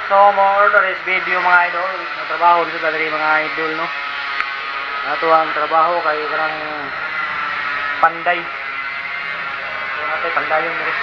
So, more to this video, mga idol. Trabaho dito dali, mga idol, no. Ato ang trabaho kay kanang panday. So, natay pandayon diri.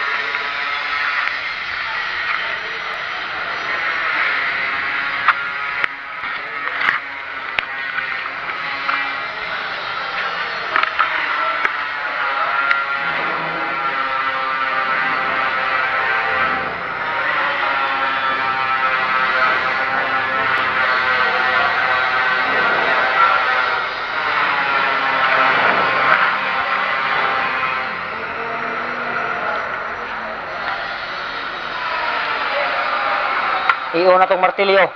Iuna tong martilyo.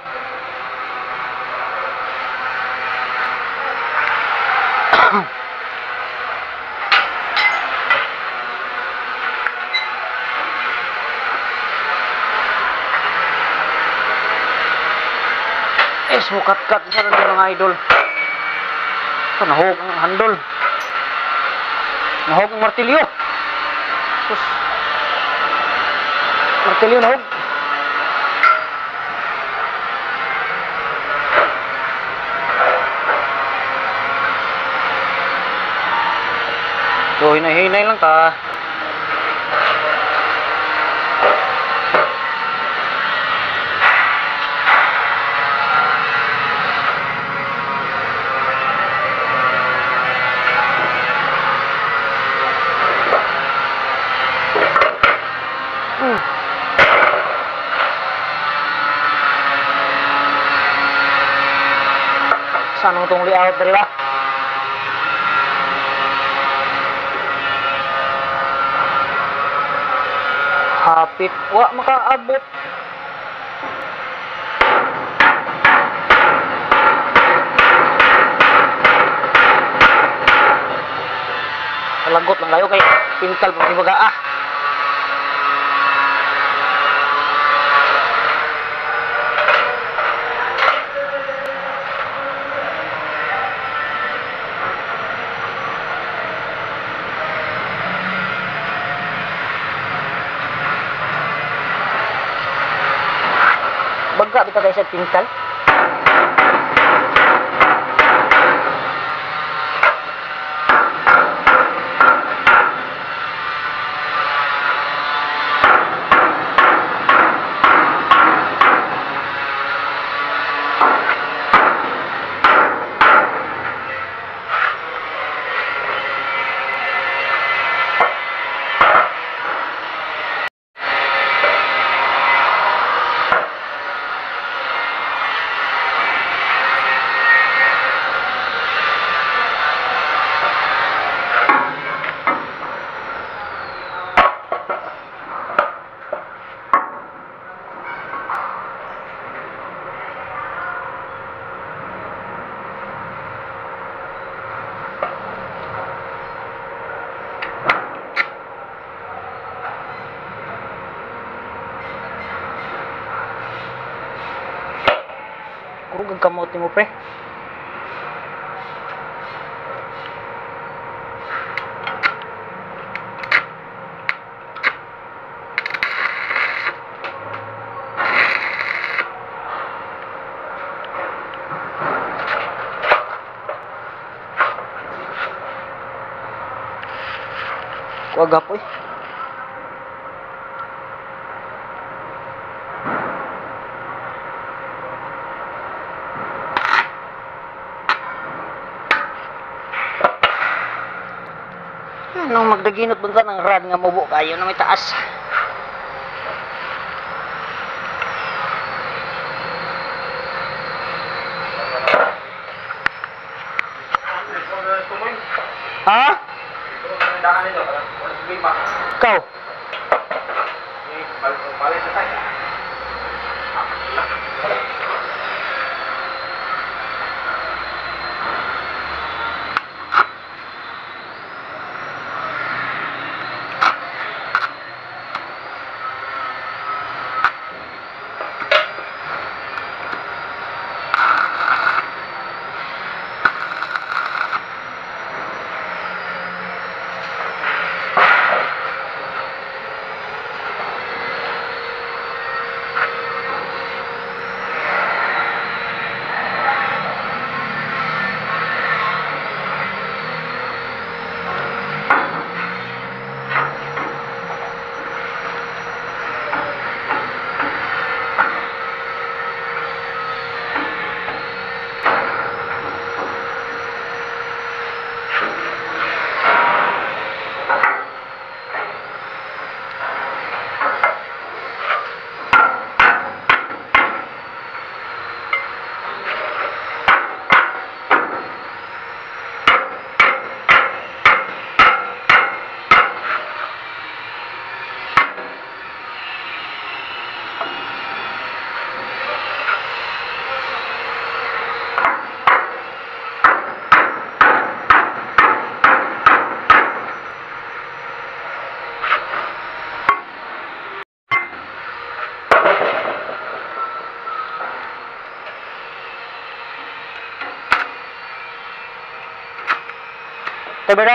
Es mukat-kat sa mga idol. Ito, nahog ang handol. Nahog ang martilyo. Sus. Martilyo nahog. So, hinay-hinay lang ta. Saan ang itong layout dali ba? Hapit, wa makaabot. Lagot lang kayo kay pintal pag ibaga ah. Bagka bitaw kay sa pintal. Kurog ang kamot nimo, pre. Kuwag apoy. Nung magdaginot bunta ng rad nga mubo kayo na may taas. Ha? Ikaw? Tabi.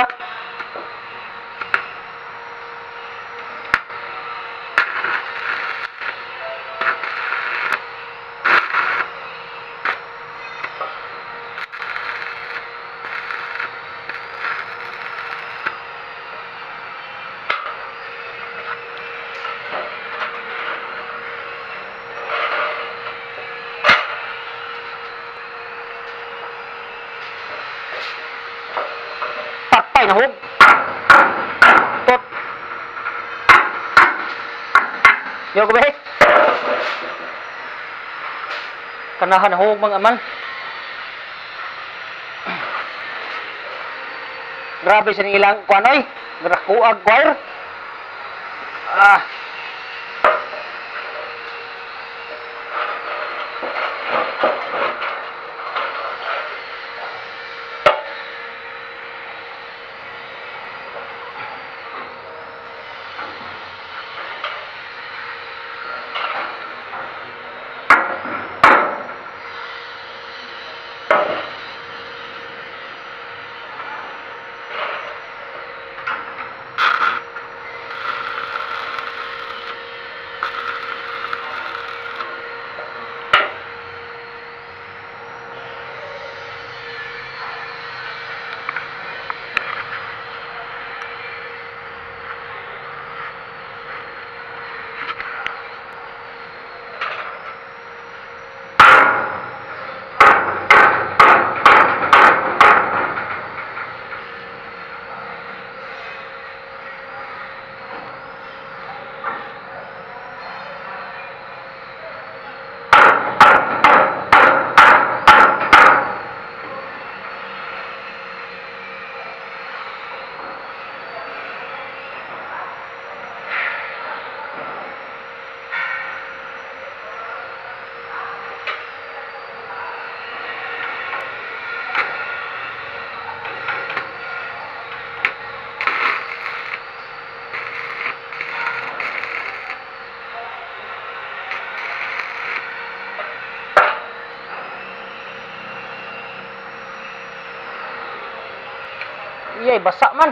Patay na hog. Tot. Yo ko be. Kanahan na hog mga amal. Grabe sa ilang kuan oy. Grakuag wire. Ah. Iyay, basa man.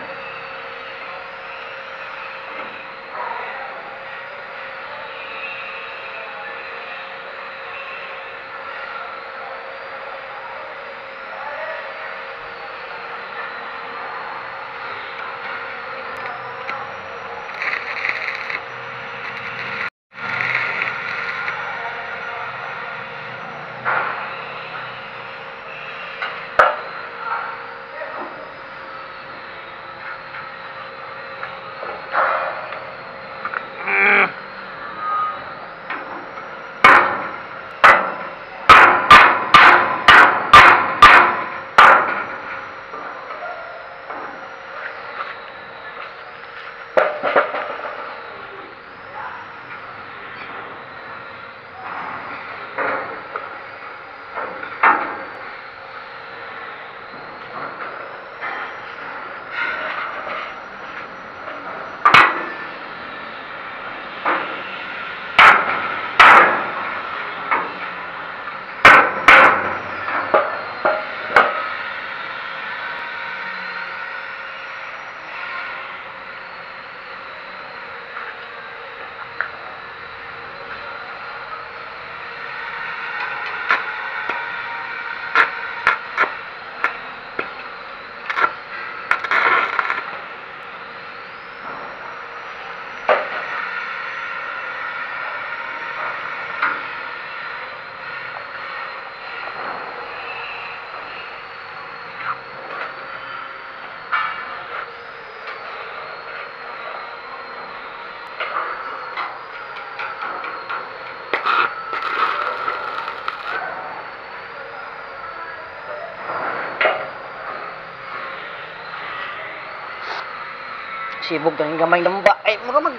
Sibog ganing gamay lamba ay mura mag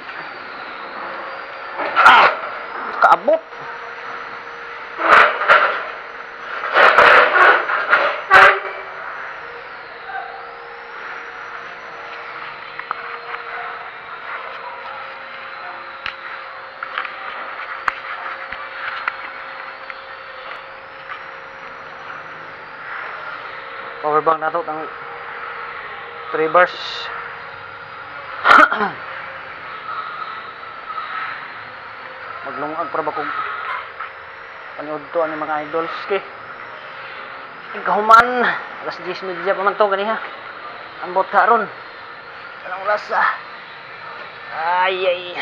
kaabot. Power bank na to tang 3 bars. Maglungag para ba kung paniud to ani mga idols ke. Ikahuman alas 10:30 pa man to ganiha. Ambot karon. Anong oras ah? Ay ay.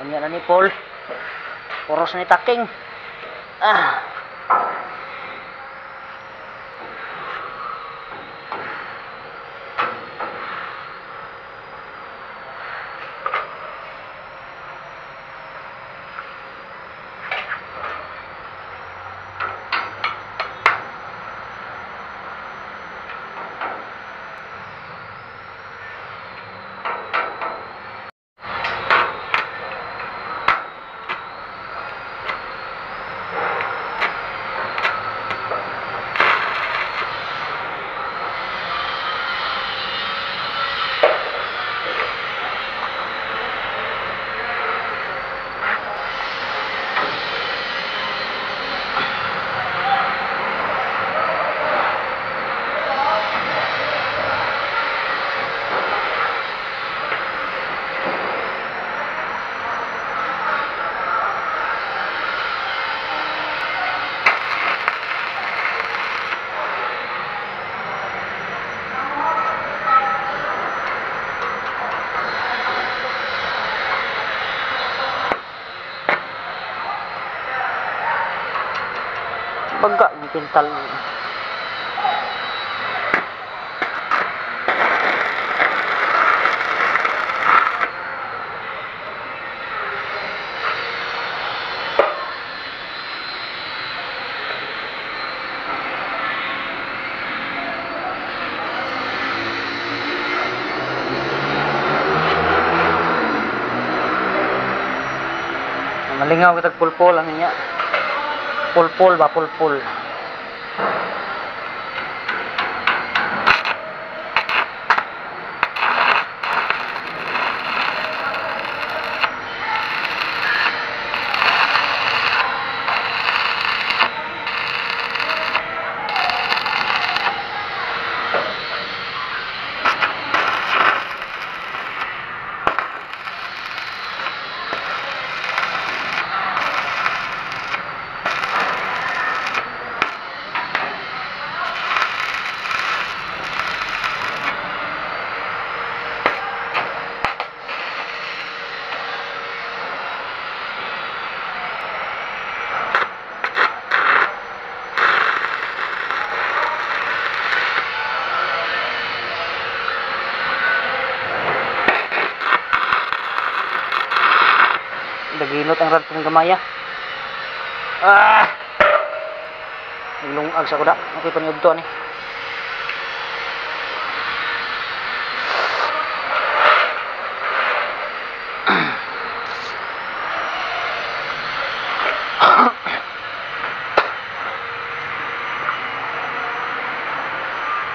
Unya na ni Paul. Puros ni taking. Ah. Pagka pintal. Malingaw kitag pulpol ang niya. Pulpol ba, pulpol. Daginot ang rad kong gamaya. Ah! Naglungag sa kuda. Okay, paniud to ani.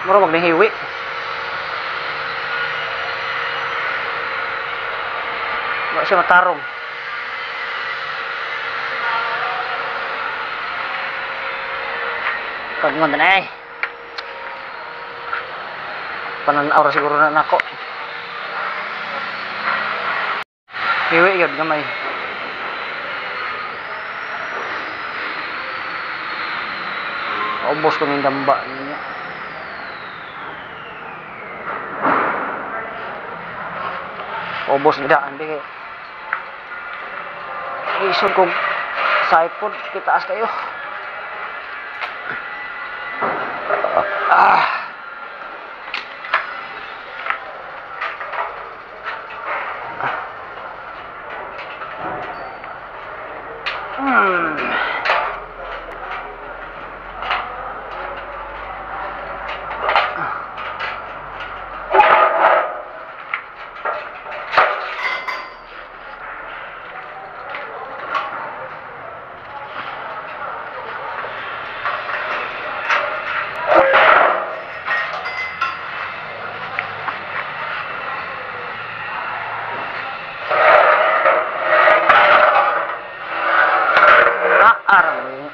Mura magnihiwi. Wa siya matarong. Kagungan na eh. Pananaw ra siguro na nako. Hiwi yun gamay. Paubos ko ng damba niya. Paubos na daan di kay. Isod kong saipod, kitaas kayo. Ah.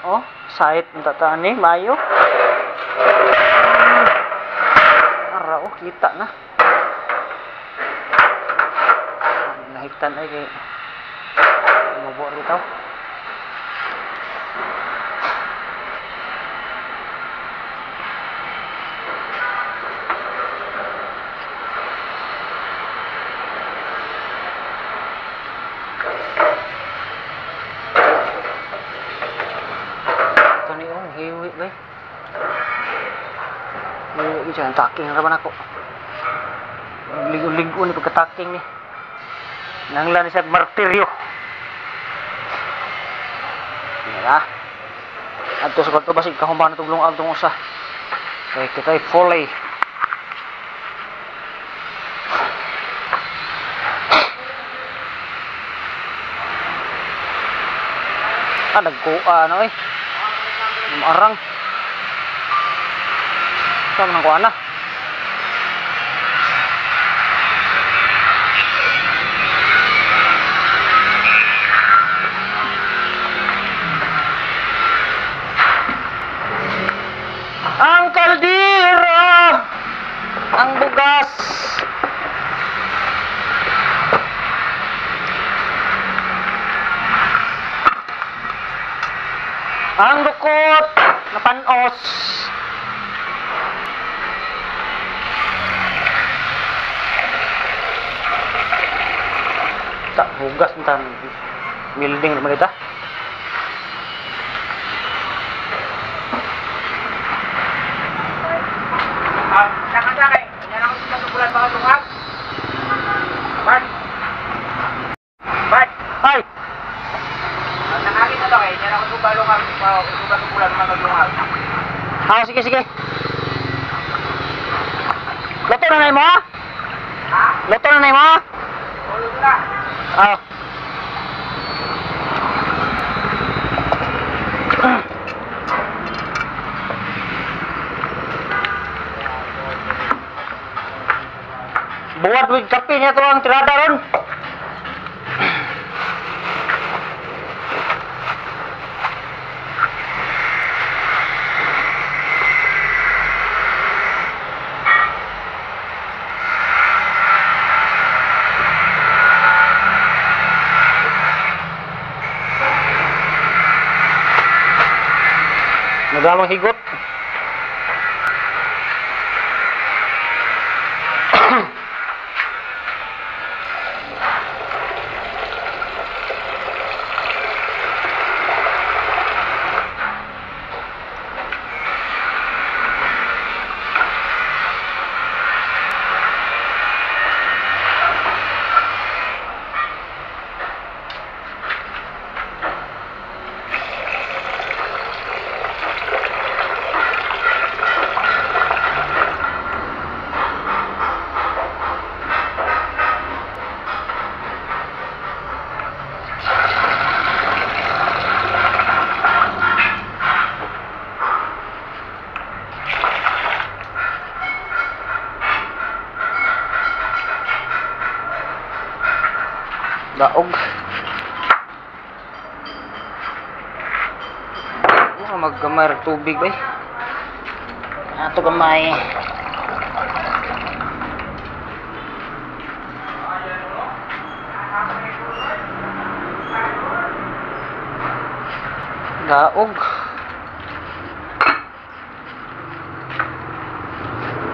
Oh, sahit ng tataan ni, mayo. Kita na. Nahigtan ay kay mabuo rito. Ito ni oh, hiwi ba? Hiwi siya, taking ra man ako. Ligo-ligo ni pagkataking ni. Nanglan siya martiryo. Yan. Adto sa kwarto basig kahuman na tong lungag tong usa. Kay kita'y foley. Ah, nagkuha ano eh. Lumarang. Saan nang kuha na? Ang kaldero, ang bugas. Ang dukot na panos. Tak bugas entar building naman kita. Ay! Nakakita to kay, yan ako subalong ang sugal mga lungag. Ah, sige, sige. Luto na na mo? Ha? Luto na na mo? Luto na. Ah. Buwat with kape niya to ang tirada ron. Naglamang higot. Daog. Ano maggamay tubig ba? Ato gamay. Daog.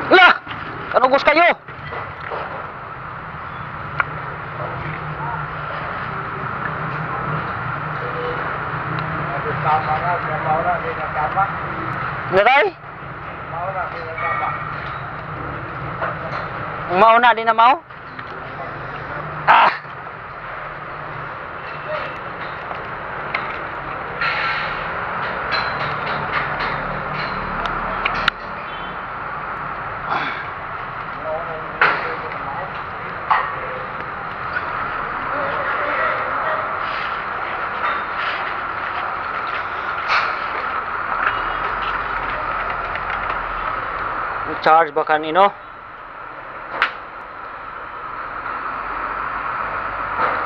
Lah! Kanugos kayo? Tama na, mauna, di na tama. Naday? Mauna, di na tama. Mauna, di na mao? Ah! Charge ba kanino?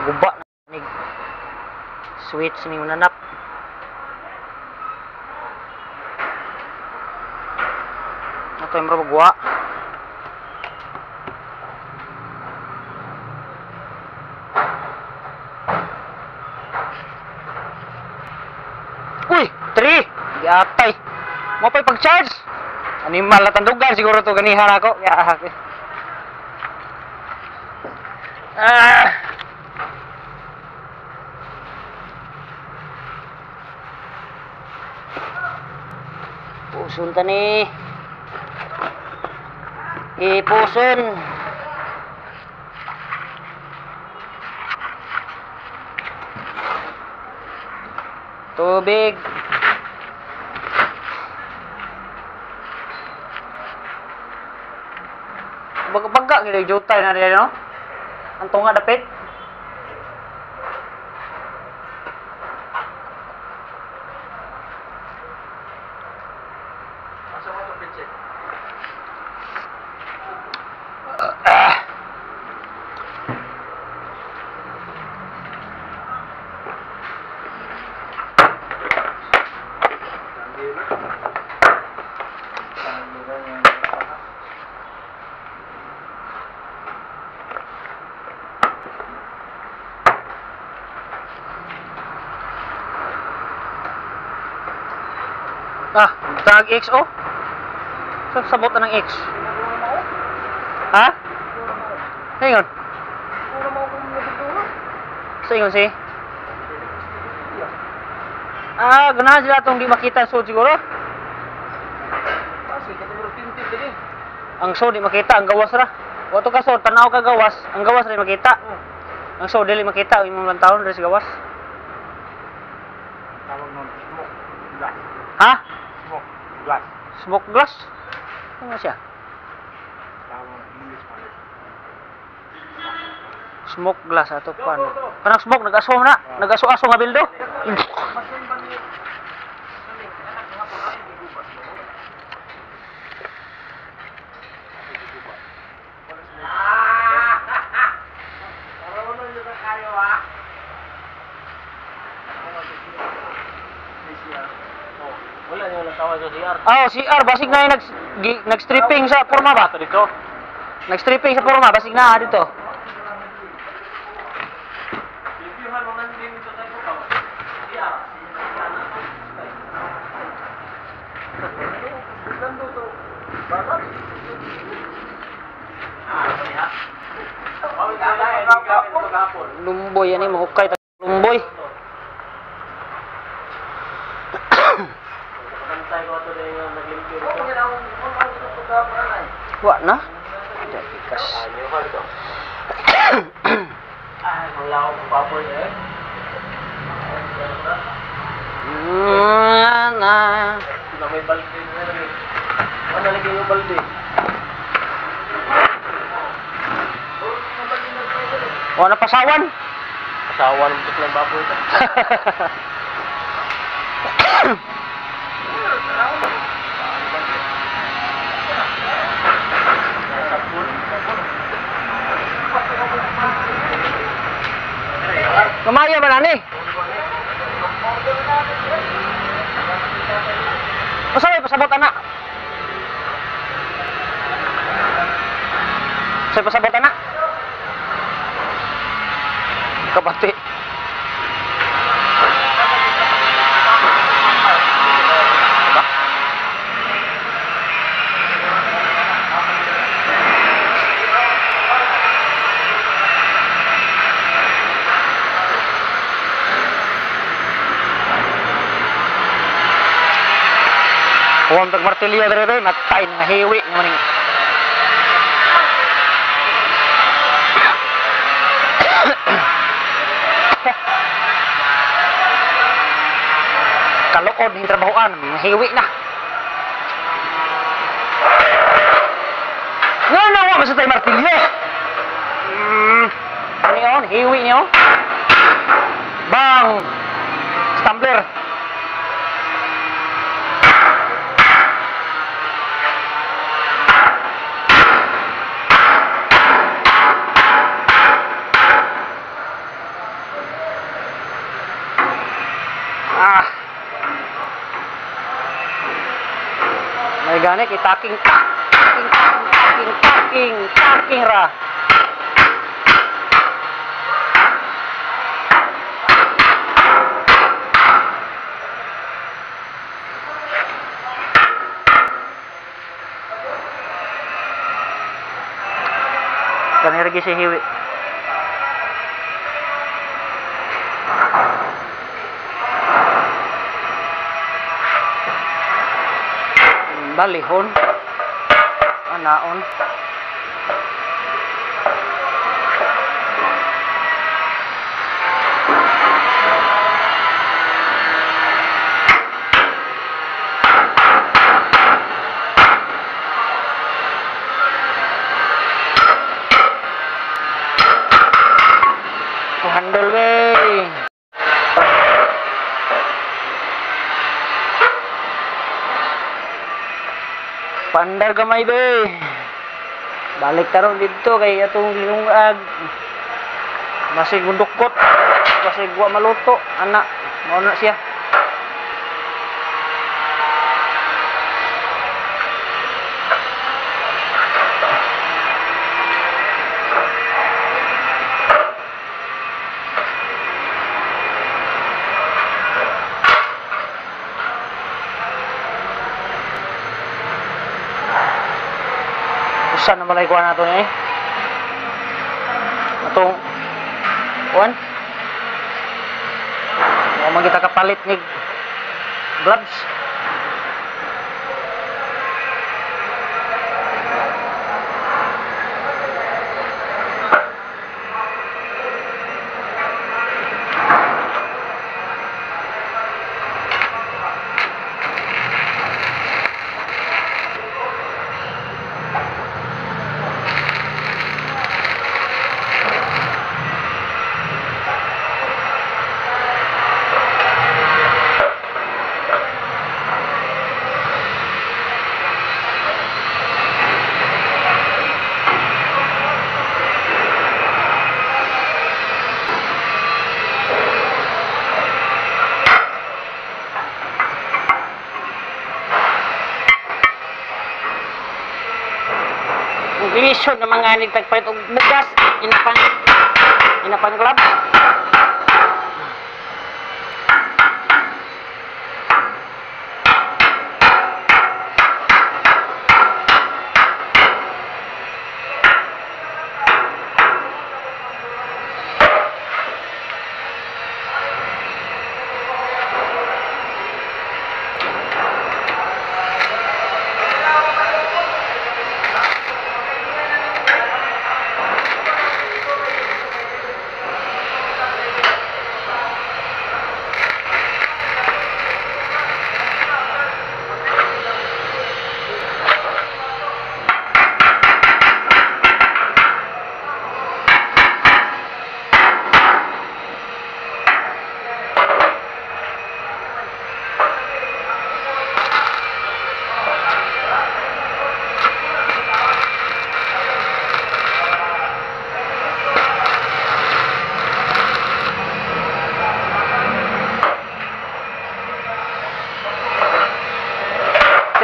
Guba na nig switch ni nanap. Ato yung magwa. 3. Giatay. Mo pa'y pag-charge. Animal na tandugan siguro to ganihan ako. Ya. Ah. Puson ta ni. Ipuson. Tubig. Baga-baga gid jutay na diyan, no? Ang tunga dapit. Asa mo ito pitse? Ah, tag X oh. So, sabot na ng X. Ha? Ingon. Sa ingon si? Ah, ganahan sila itong di makita ang sud siguro. Kasi katulad tintin din eh. Ang sud di makita, ang gawas ra. Wato ka sud, tanaw ka gawas, ang gawas ra makita. Ang sud dili makita, imong lang taon diri sa gawas. Tawag nun, smoke glass. Ha? Smoke glass. Smoke glass? Ano siya? Tawag English pa. Smoke glass ato pa ano. Kanang smoke nag-aso na, nag-aso-aso nga bildo. Wala niyo lang tawag sa CR. Ah, oh, CR basig na yung nag-stripping sa porma ba? Dito. Nag-stripping sa porma, basig na dito. Reviewhan mo man din dito sa ikaw. CR. Lumboy ani mahukay ta lumboy. Wa na. Pikas. Na. May balde na rin. Ano lagi yung balde? Wa na pasawan. Asawa ng tuklang baboy ito. Mamaya ba nani? Pasabay, pasabot anak. Saya pasabot anak. Kapati. Huwag tag martilyo dere dere, matay na hiwi nga maning. Kaluod ning trabahoan, hiwi na. Nga na wa man sa tay martilyo. Ano yun? Hiwi niyo? Bang! Stumbler. Ah. May gani kay taking taking taking taking taking ra. Lagi si hiwi. Balihon. Anaon. Handle way. Pandar gamay be. Balik tarong didto kay atong gilungag. Masig gundukot, masig wa maluto ana, mao na siya. Usa na malay kuha nato ni atong kuan wa man kita kapalit ni gloves. Ilisod na mga nagtagpalit og bugas inapang gloves.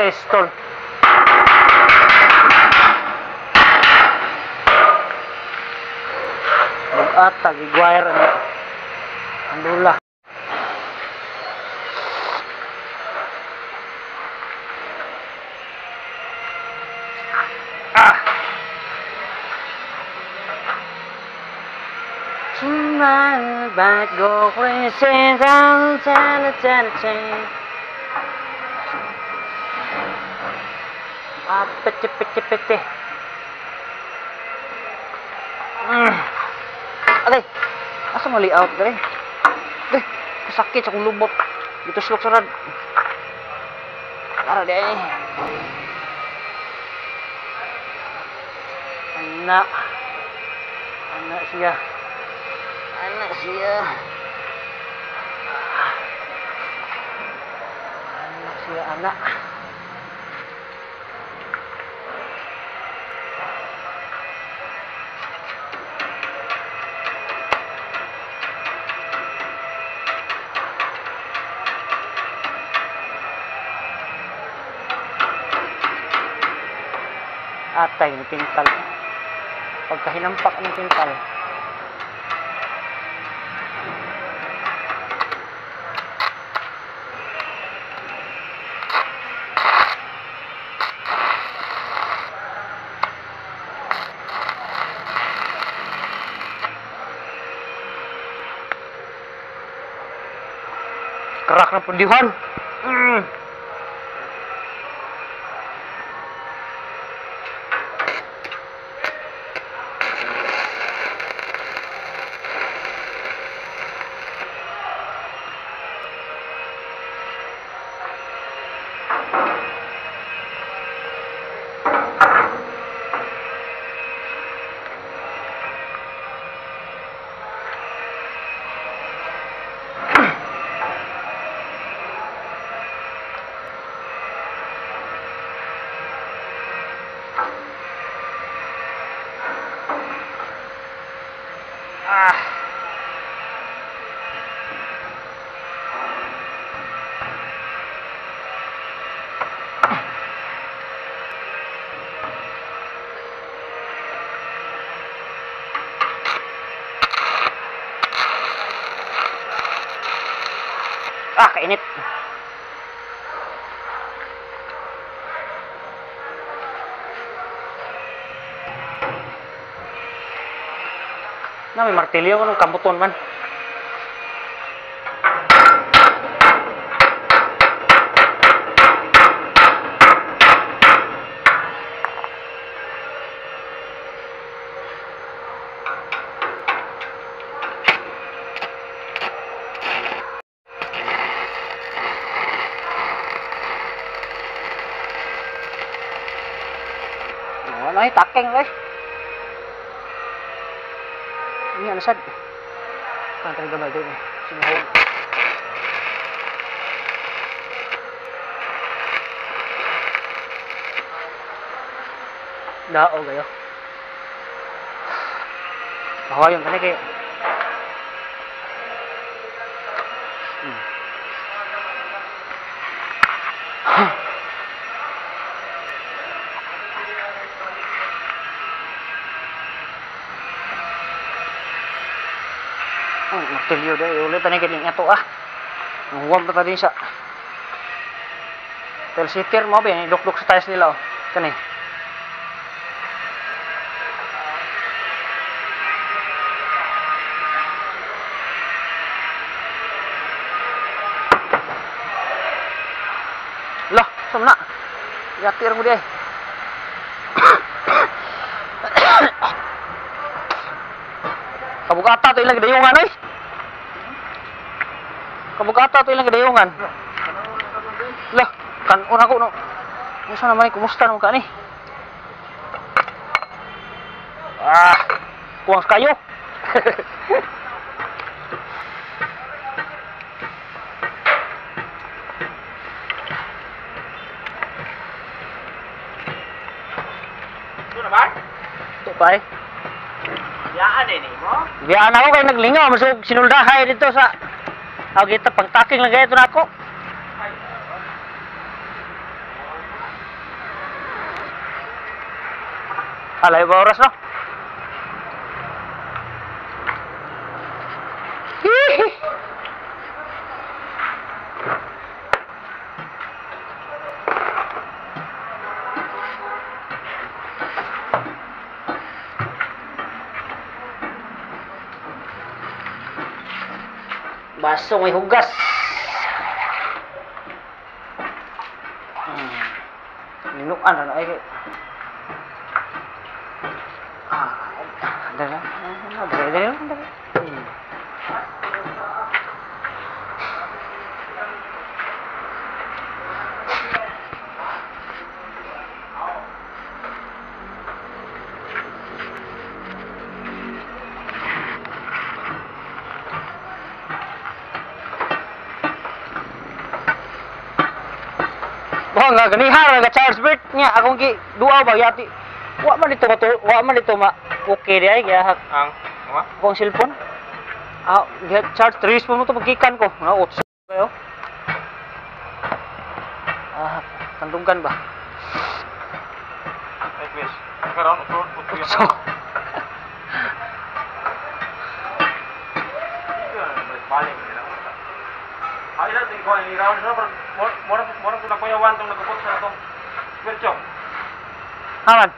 Pistol. Mag-atag, i-wire ang dula. Ah! Smile back, go crazy, down, down, down, down. Ah, pete, pete, pete. Aray, asa mali out dre? Dre, kasakit sa akong lubot. Dito slok sarad. Tara di ay. Anak. Anak siya. Anak siya. Anak siya, anak. Atay ni pintal. Pagkahinampak ng pintal. Crack na pundihan. Ah. Ah, kainit. Na may martilyo ko nung kambuton man. Wala ay takeng eh. Ini ano sad? Kantar gamay doon eh. Sinuhon. Dao kayo. Kahawayon kani kay. Oh, martilyo dahil ulit tani kay ato ah. Huwag pa din sa telsitir mo ba dukduk sa tiles nila oh. Kani. Lah, sama na. Yatir mo di ay. Kabugata to ilang gidayungan oy. Kabugata to ilang gidayungan. Lah, kan-on ako no. Unsa naman ni, kumusta naman ka ni? Ah, kuwang kayo. Ito na ba? Ito pa eh. Biyaan eh mo? Biyaan ako kay naglingaw, masug sinuldahay dito sa agita pangtaking lang gayto nako. Alay ba oras no? Hihi. Baso may hugas. Linuan na ay. Ah, dala. Dala, dala, dala. Oh, nga ganiha nga Charles Bert nya akong gi duaw ba yati. Wa man dito wa man dito ma okay di ay kaya ang wa akong cellphone. Ah, charge 3 pa mo to pagkikan ko. Na 8 kayo. Ah, tandunggan ba? Ay, please. Karon utro utro. So. Ay, lang ko ni round sa mora mora ko na kuyawan tong nagupot sa atong square. Aman.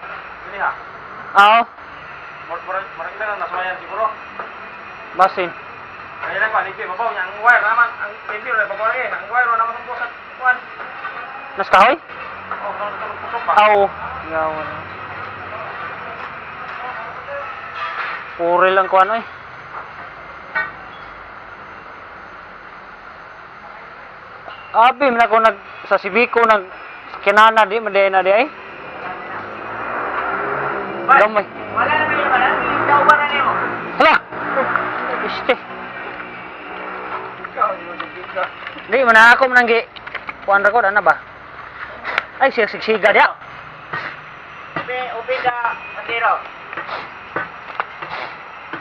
Dili ha. Oo. Mora mora ila na nasuwayan siguro. Basin. Kaya lang ko, limpyo, babaw niya. Ang wire naman, ang limpyo, babaw lagi. Ang wire naman sa bukas kuan. Nas kahoy? Oh, karon ito kusok ba? Aw. Yaw. Puri lang kuan oy. Abi man ako nag sa Sibico nag kinana di man na di ay. Gamay. Wala na ba wala? Daw ba na nimo? Hala. Este. Ikaw, di mo ka. Di man ako man gi kuan ra ko ana ba? Ay siya sigsiga dia. Ubi, ubi da bandero.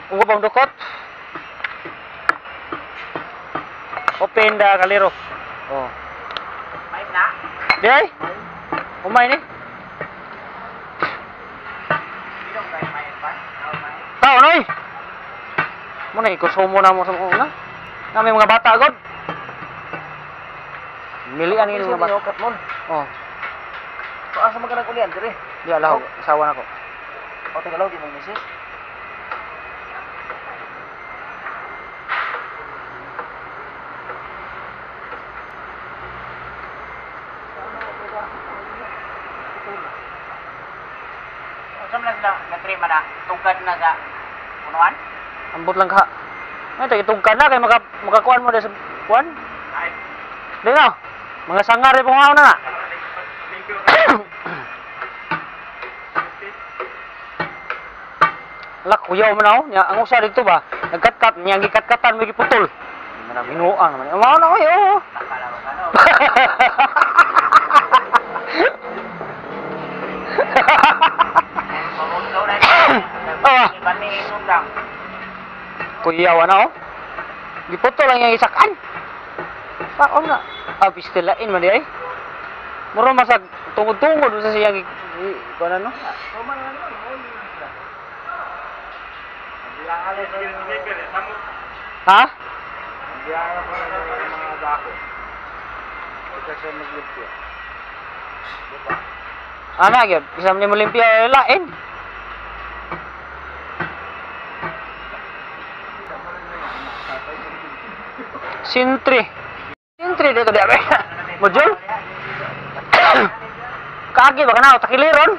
Ugo pang dukot. Open da kaliro. Oh. Mais na. Di ay. Umay ni. Bilong kay mais pa. Aw mais. Tao noy. Mo na ikusumo na mo sa una. Na may mga bata god. Milian ni mga bata. Kat mon. Oh, So asa man ka nag-ulian dire? di alahog, asawa na ko. O Tagalog di mo misis. Unsa man sila natrima na tugkad na sa punuan? Ambot lang ka. Ay, tagitungka na kay maka makakuan mo sa kuan. Ay. Di na. Mga sangar eh pangaw na na. Limpyo. Ala kuyaw man ako. Nya ang usa dito ba? Nagkatkat niya gikatkatan mo giputol. Di man na binuang naman. Mao na oy, oo. Takala ko ano. Pamugsaw na Ah. Bani sundang. Kuyaw na oh. Giputol lang yung isakan. Paon na. Ah, pistilain man di ay. Muro masag tungod-tungod sa siyang kuan ano. Roman na naman, mo ni sila. Ha? Biyahe ko na ng mga dako. Kasi maglimpyo. Diba? Ana gyud, isa man mo limpyo eh, lain. Sintri. Sintri dito di abe. Mojol. Kaagi ba kana takiliron?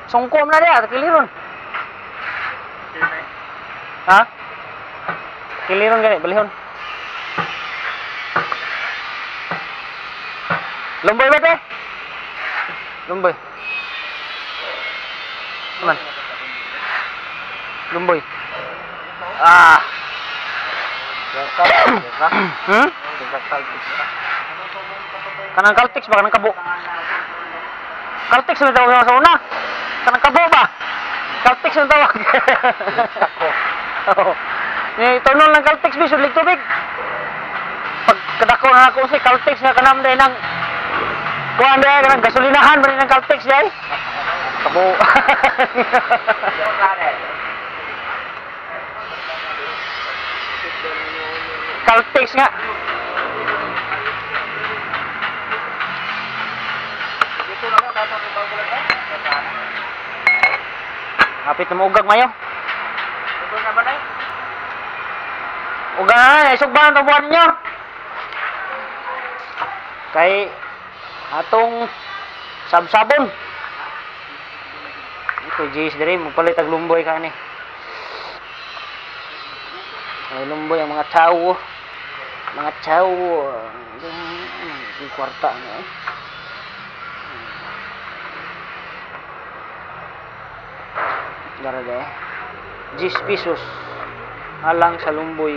Sungkom na dia takiliron. Ha? Takiliron gani balihon. Lumboy ba te? Lumboy. Naman. Lumboy. Ah. Hmm? Kanang Caltex ba kanang kabo? Caltex man tawag sa una. Kanang kabo ba? Caltex man tawag. Oo. Ni tunon lang Caltex bisod lig tubig. Pag kadako na ako si Caltex nga kanam day nang kuan day kanang gasolinahan ba ng Caltex day? Kabo. Caltex nga. Dito lang ako, tatang bago lang ba? Hapit na maugag mayo. Ito na ba na? Ugag na, isugba ang buwan ninyo. Kay atong sabsabon. Ito Jace dire magpalit og lumboy ka ni. Ay lumboy ang mga tao. Mga tao. Ang kwarta nga eh. Dara de. 10 pesos alang sa lumboy.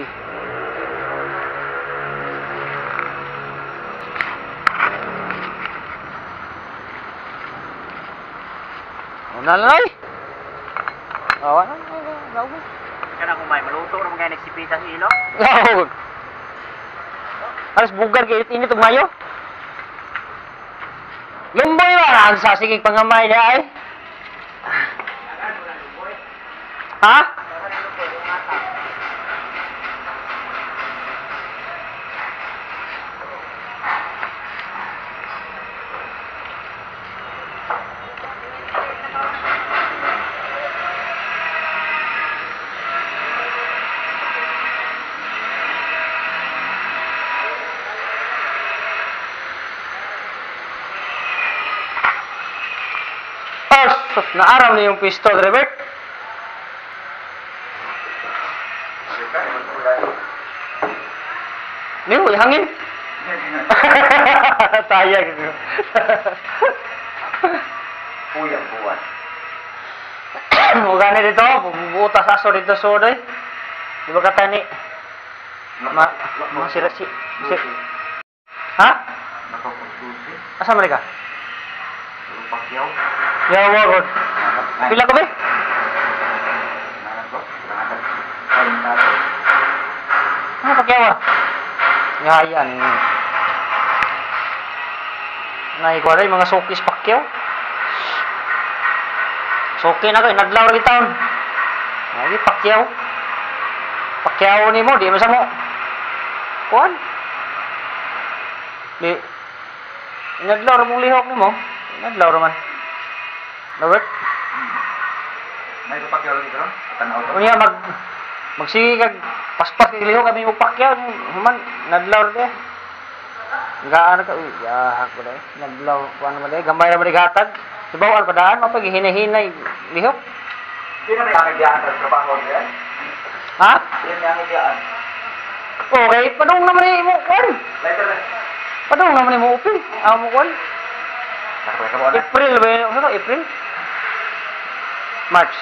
Una lang ay. Awa na. Lawa. Kana kung may maluto ra mga nagsipitas ilo. Lawa. Alas bugar kay init ug mayo. Lumboy ba ang sasigig pangamay niya ay? Ha? Sus, naaraw na yung pisto, driver. Niyo, hangin. Tayag. Puyang buwan. Ugani dito, bubutas aso dito sodoy. Di ba katani? Ma, ma sila si, si. Ha? Nakapagsusi. Asa man ka? Pakyaw. Ya, wagod. Pila ka ba? Ano pakyaw ah? Ngayan. Naikuha rin mga sukis pakyaw. Suki na ko, inadlaw rin taon. Lagi pakyaw. Pakyaw ni mo, di mo sa mo. Kuan. Di. Inadlaw rin mong lihok ni mo. Inadlaw rin man. Robert? May pakyaw lagi karon? Tanaw to. Unya magsige kag paspas kag lihok kami mo pakyaw human nadlaw rin eh. Gaan ka, uy, yahak ba dai? Nadlaw kuan man dai, gamay ra man gatag. Sibawan padaan mapaghinay-hinay lihok. Di na may angay sa trabaho diyan. Ha? Di na may angay. Okay, padung naman ni mo kuan. Later na. Padung naman ni mo upi. Ah, mo kuan. April ba yun? Ano April? March.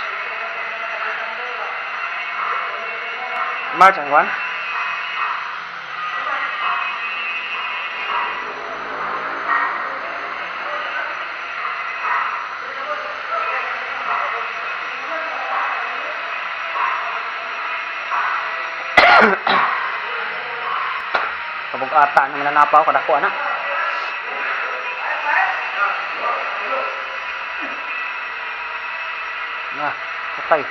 March ang kuan? Kabug-ata naman nanapaw kadako ana. Na, patay.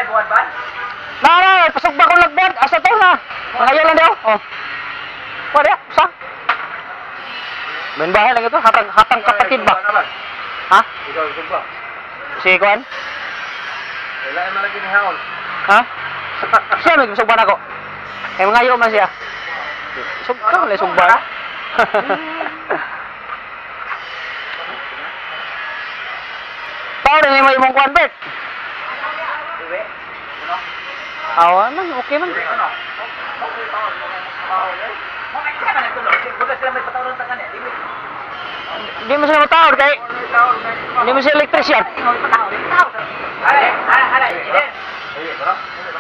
Buwan ba? Na, pasok ba akong lagboard? Asa to na? Pangayo lang daw. Oh. Pwede, sa? Ben bahay lang ito, hatang hatang kapatid ba? Ha? Ikaw ba? Si Kuan? Wala man lagi ni haon. Ha? Siya may sugban ako. Eh mangayo man siya. Sugka wala sugban. Tao rin mo imong kuan, Bert. Awa man, okay man. Hindi mo sila matawag kay hindi mo sila electrician.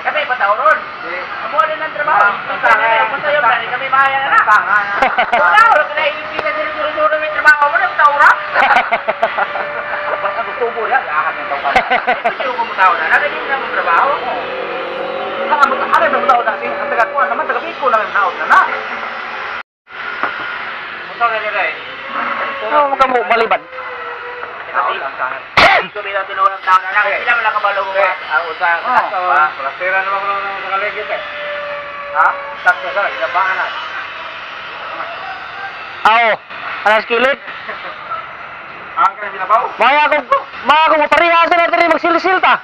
Kami patawron. Amo din ang trabaho. Kami bahaya na. Wala, wala ka na iipin na sila may trabaho mo na patawra. Basta gusto mo yan, ahad ng tao ka. Hindi ko mo tao na, nagiging na mo trabaho. Ano yung tao na si ang taga-kuan naman, taga-biko naman naot na na. Unsa ka diri? Oo, maka mo balibad. Kami na tinulang tao na na. Sila wala kabalo mo. Ang usa ka plastera naman ko nang sa kaligid eh. Ha? Sakto sa ginabaan na. Aw, alas kilit. Ang kanang ginabaw? Maya ako mapariha sa natin magsilsil ta.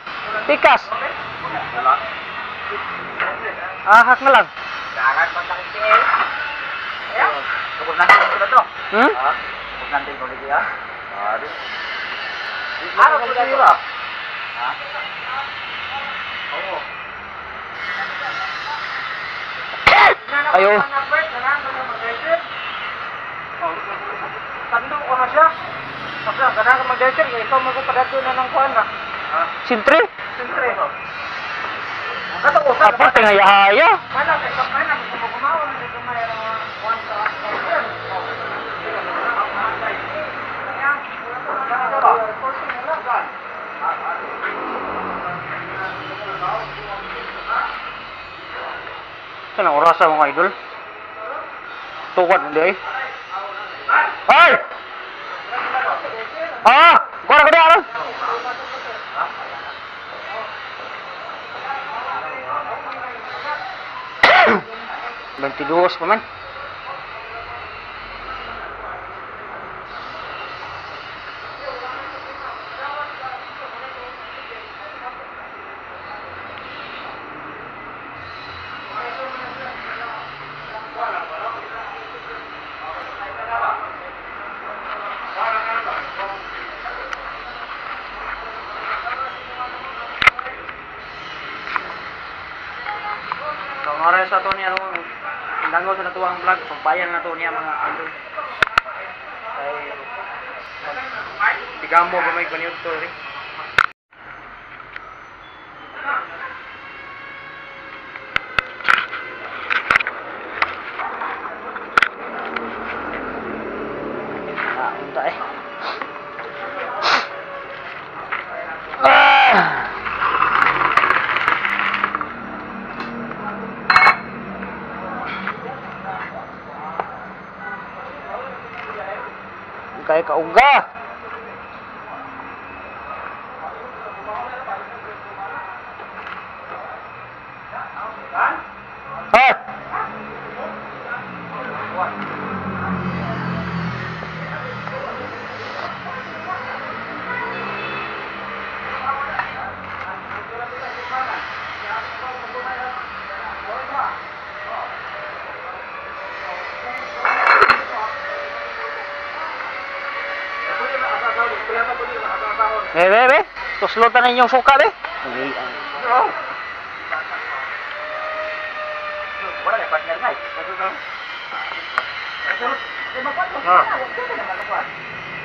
Tikas. Wala. Ahak na lang. Dagat pa sa kitil. Kapag nandun ko na to. Hmm? Ha? Kapag nandun ko lagi ha? Adi. Ano ko na to? Ha? Oo. Ayo. Tando ko na siya. Kasi ang ganahan ka mag-dresser, ikaw magpapadato na ng kuan na. Sintre? Siyempre. Kato usa. Apa tingayahaya? Mana kay kamay na gusto mo kumaon na dito may mga kuan sa dresser. Ito na orasa mga idol. Tukad hindi ay. Ay! Ah! Kuha ko di aron. 22 pa man. So, oras sa to niya ron. Dango sa natuwang vlog, sampayan na to niya mga idol. Kay tigamo ba may kaniud to rin. Ah, unta eh. Ah! Kaya kauga. Ha? Be, be, be. Tuslotan na inyong suka, be. Wala na partner nga eh. Ah.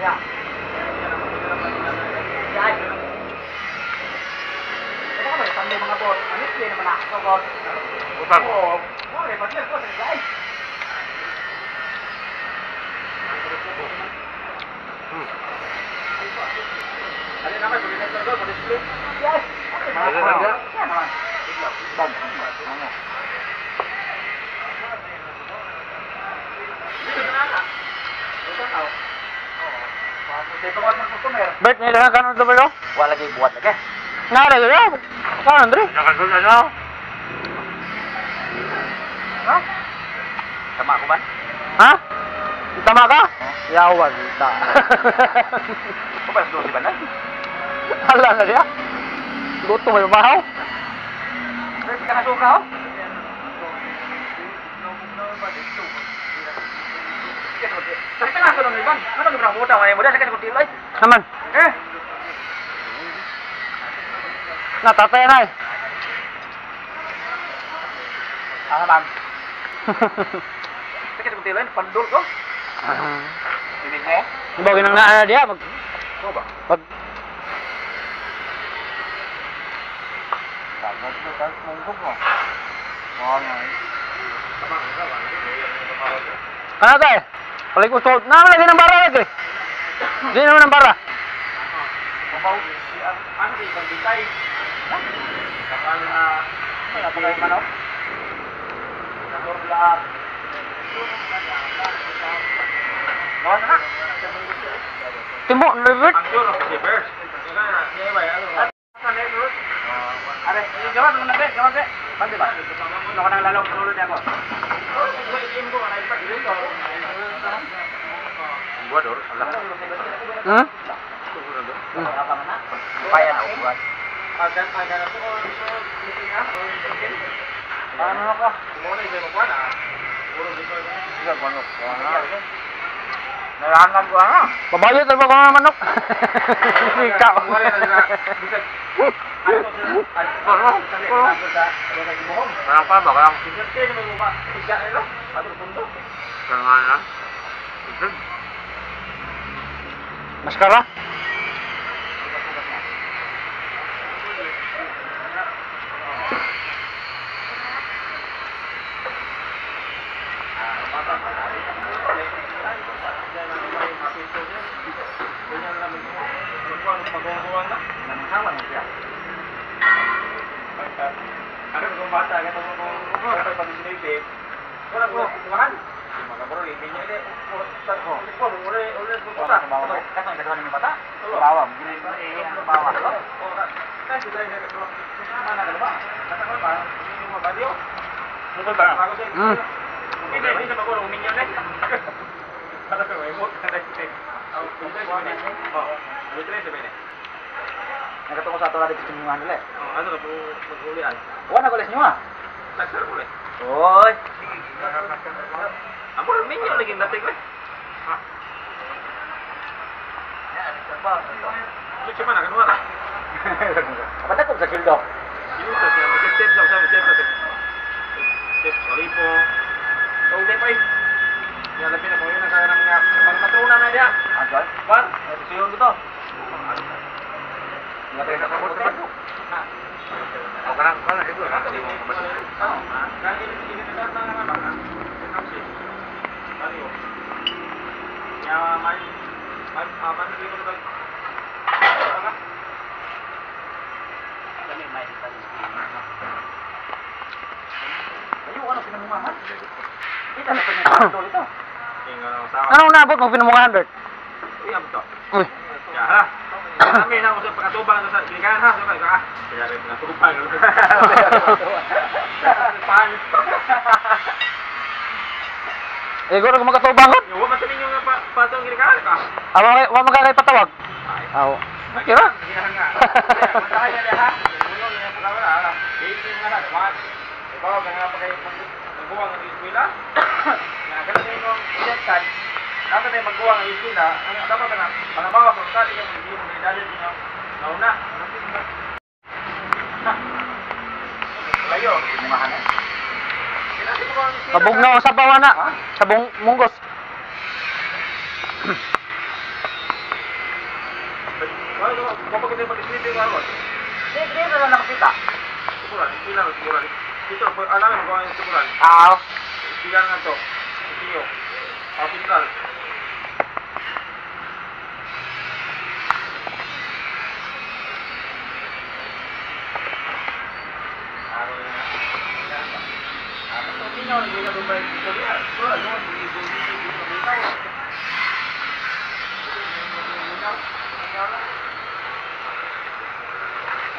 Ya. Ya. Ano ka ba? Sunday mga boss. Ano yun naman ako, boss? Utang. Oo. Wala, partner ko sa guys. Alin naman, pag ito doon, pag-display. Yes. Ano na dyan? Yan naman. Bag. Ano? Bert, may lang kanon to, bro? Wala lagi buhat lagi. Nara, bro. Kanon, dre. Nakasun ano? Ha? Tama ko ba? Ha? Tama ka? Yawan, ta. O ba, doon si Banal? Hala na siya. Gutom may mahaw. Pwede ka nasuka, oh? Sakit na ako nung iban. Ano nung buta mo na sakit ko tiloy. Naman. Eh. Natatay na eh. Ah, bang. Sakit ko tiloy, pandul ko. Ibig mo? Ibaw ginang naa na diya mag Ko ba? mag Tama ko sa munggo ko. Ano? Ano tayo? Balik ko na lagi ng bara lagi. Di naman ng bara. Ano di ibang bitay? Kapal na Wala pa kayo manok? Nadurla. Gawa na na. Timo, Robert. Ang sure of the birds. Are, gawa mo na be, gawa be. Pwede ba? Ano ka nang lalong tulod niya ako? Buador, ala. Hmm? Kaya na ubuan. Ano ka? Nalaman ko ano? Babayot na ba ko ng manok? Ikaw. Parang pa ba? Parang Kaya na. Maskara? Hmm. Nakatungo sa ato natin sa inyong nila. Ano na po mag-ulian? Wala na ko les nyo ah. Nagsar ko eh. Oy. Amo rin minyo lagi dating eh. Luchi man kanuha na. Apa na sa sildo? Yun to siya, mag-step sa sa step sa. Labi na mo yun ang kaya ng mga patrona na diya. Bar, suyon ko to. Anong naabot mo pinamungahan, Bert? Uy. Ya, kami na ako sa pagkatubang sa ginikanan ha, sabay ka. Kaya rin natubang. Pan. Eh, guro makatubang ko. Yo, wa man ninyo nga patong ginikanan ka. Awa wa magkakay patawag. Aw. Okay ra. Ginikanan nga. Tayo na ha. Uno niya sa wala ha. Di nga na wat. Ikaw nga pa kay magbuwang ang eskwela. Nga ganun mo card. Dapat ay magbuwang ang eskwela, ang dapat nga panabawa sa kali kay hindi mo medalya niyo. Nauna. Layo, mga. Kabugnaw sa bawa na. Sa bung munggos. Kapag kita mag-sleeping ako. Hindi na lang nakita. Siguran, eskwela, siguran. Dito, alam mo kung ano yung siguran. Aw. Eskwela nga to. Iyo. Hospital.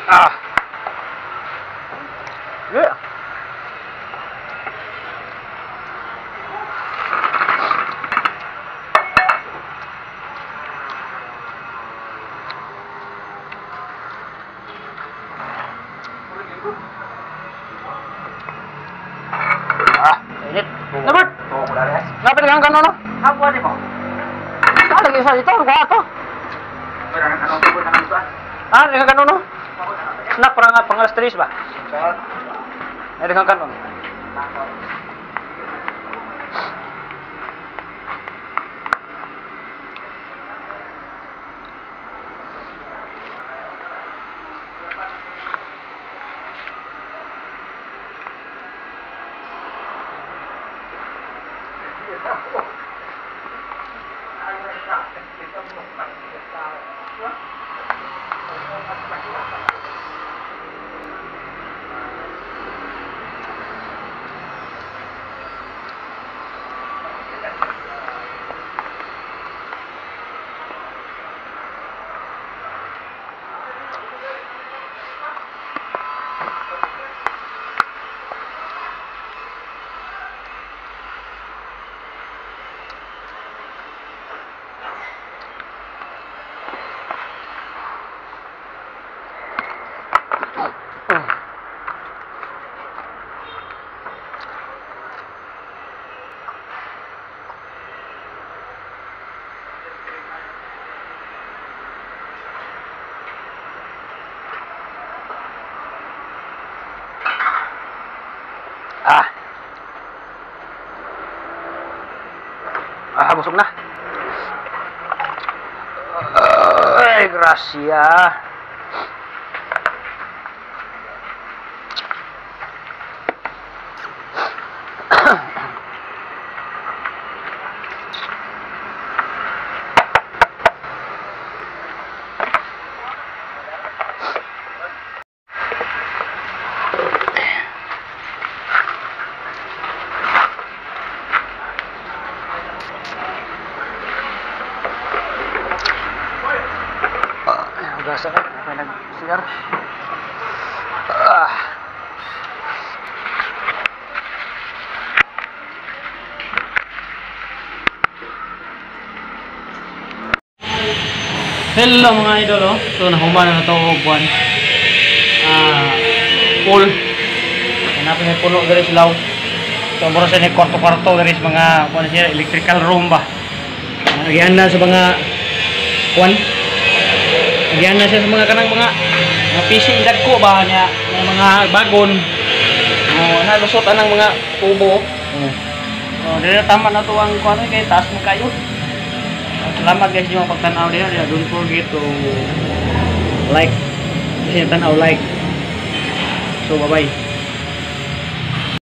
Ah. Yeah. Ah, init. Na, Bert? Napit kang kano, no? Kapwa di mo. Ah, lagi sa ito, kuha to. Ah, lagi kang kano, no? Snack para nga pang alas 3 ba? Lagi kang kano. Ah. Ah, busog na. Ay, gracia. Hugasan na. Okay, nag-CR. Ah. Hello mga idol, oh. So nahuman na to og buwan. Pool. Hanapin may puno diri sa law. So mura sa ni kwarto-kwarto diri sa mga kuan siya electrical room ba. Agian na sa mga kuan. Agian na siya sa mga kanang mga PC dagko ba niya, mga bagon. Oh, nalusot anang mga tubo. Oh. So dili tama na to ang kuan kay taas mo kayo. Salamat guys yung pagtanaw diha diha. Don't forget to like. Kasi tanaw, like. So bye bye.